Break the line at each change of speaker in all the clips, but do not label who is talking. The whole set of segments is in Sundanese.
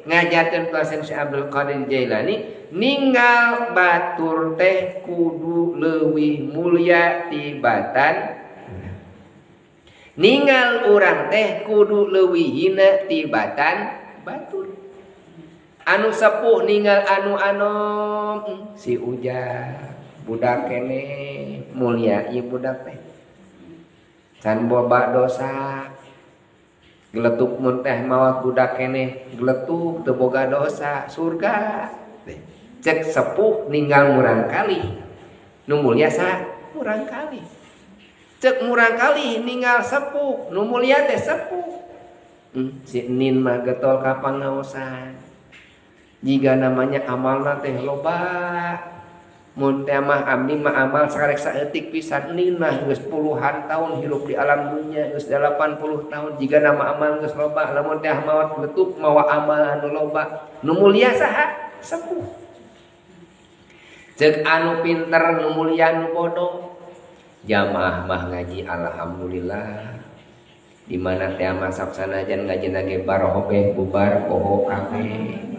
Ngajarkeun pelasan Syekh Abdul Qadir Jailani ninggal batur teh kudu leuwih mulia tibatan ninggal urang teh kudu leuwih hina tibatan batur. Anu sepuh ninggal anu anom si Uja budak kene mulia ieu budak teh can boba dosa geletuk mun teh maot budak keneh geletuk teu boga dosa surga. Cek sepuh ninggal murang kali nu mulia sa murang kali. Cek murang kali ninggal sepuh nu mulia teh sepuh. Si Nin mah getol ka pangaosan jiga namanya amalna teh loba. Mun teh mah abdi mah amal sakarek saeutik pisan nin mah geus puluhan tahun hirup di alam dunya geus 80 tahun jiga nama amal geus loba lamun teh maot letup mawa amal anu loba nu mulia saha sepuh. Ceuk anu pinter nu mulia nu bodoh jamaah mah ngaji alhamdulillah di mana teh mah sok sanajan ngajina ge barohobeh bubar poho kabeh.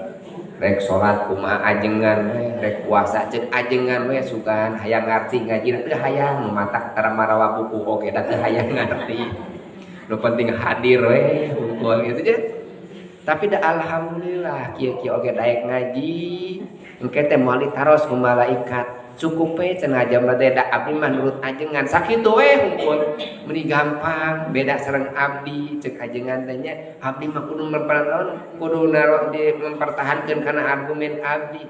Rek salat kumaha ajengan we, rek puasa ceuk ajengan we sugan hayang ngarti ngaji teu hayang matak tara marawa buku oge da teu hayang ngarti. Nu penting hadir we hungkul gitu je. Tapi da alhamdulillah kieu-kieu oge daek ngaji, engke teh moal ditaros ku malaikat. Cukup we cenah jamna teh da abdi mah nurut ajengan sakitu we hungkul. Meuni gampang beda sareng abdi ceuk ajengan teh nya abdi mah kudu mempertahankan kudu naruh di mempertahankeun kana argumen abdi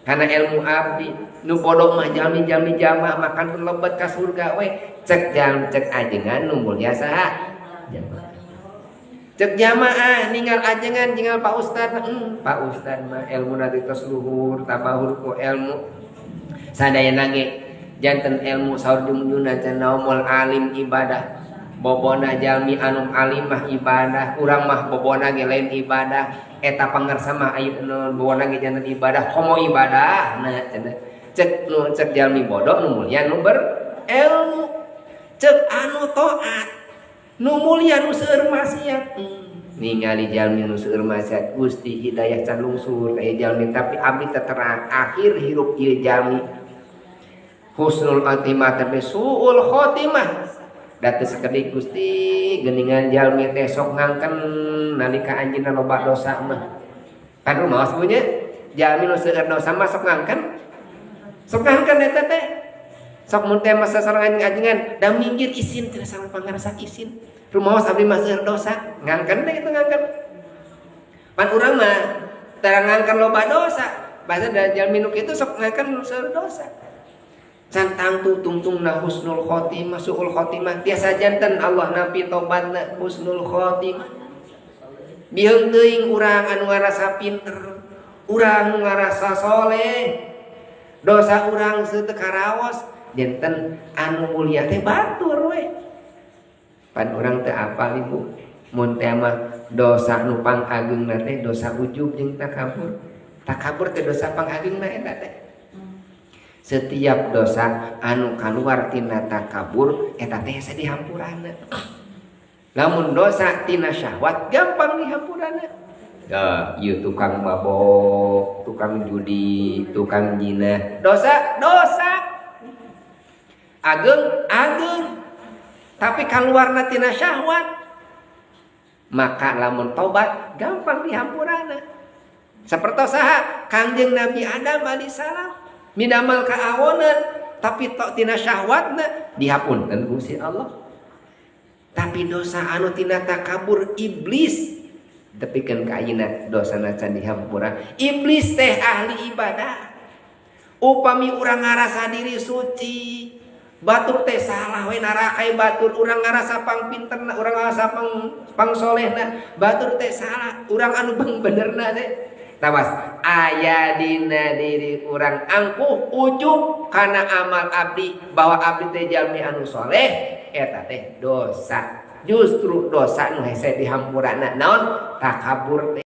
kana ilmu abdi nu bodoh mah jalmi-jalmi jamaah makan pun lebet ka surga we cek jam cek ajengan nu mulia saha jamaah cek jamaah ninggal ajengan ninggal Pak Ustad Pak Ustad mah ilmuna teh tos luhur tabahur ku ilmu sadayana ge janten ilmu saur dimunjuna cenah naumul alim ibadah bobona jalmi anu alim mah ibadah urang mah bobona ge lain ibadah eta pangarsa mah aya nu bobona ge janten ibadah komo ibadah nah cenah cek nu cek jalmi bodoh nu mulia nu berilmu cek anu taat nu mulia nu seueur maksiat ningali jalmi nu seueur maksiat Gusti hidayah can lungsur ka jalmi tapi abdi teh terang akhir hirup ieu jalmi husnul khotimah tapi suul khotimah da teu sakedik Gusti geuningan jalmi teh sok ngangken nalika anjeunna loba dosa mah kan rumaos punya jalmi nu seueur dosa mah sok ngangken eta teh sok mun teh masa sareng ajengan da minggir isin cenah sareng pangarsa isin rumaos abdi mah seueur dosa ngangken teh kitu ngangken pan urang mah tara ngangken loba dosa bahasa da jalmi nu kitu sok ngangken seueur dosa can tangtu tungtungna husnul khotimah suul khotimah tiasa janten Allah nampi tobatna husnul khotimah bieung teuing urang anu ngarasa pinter urang ngarasa soleh dosa urang teu karaos janten anu mulia teh batur we pan urang teu apal ibu mun teh mah dosa nu pangageungna teh dosa ujub jeung takabur takabur teh dosa pangageungna eta teh. Setiap dosa anu kaluar tina takabur eta teh hese dihampurana. Lamun dosa tina syahwat gampang dihampurana. Ya, ieu tukang mabok, tukang judi, tukang zina, dosa dosa. Ageung ageung. Tapi kaluarna tina syahwat maka lamun tobat gampang dihampurana. Sapertos saha Kangjeng Nabi Adam alaihissalam minamal kaawonan tapi tok tina syahwatna dihapunten ku si Allah. Tapi dosa anu tina takabur iblis tepikeun ka ayeuna dosana can dihampura. Iblis teh ahli ibadah. Upami urang ngarasa diri suci batur teh salah we narakai batur urang ngarasa pangpinterna urang ngarasa pangsolehna batur teh salah urang anu benerna teh. Tawas aya dina diri urang angkuh ujub kana amal abdi bahwa abdi teh jalmi anu soleh eta teh dosa. Justru dosa nu hese dihampurana naon takabur teh.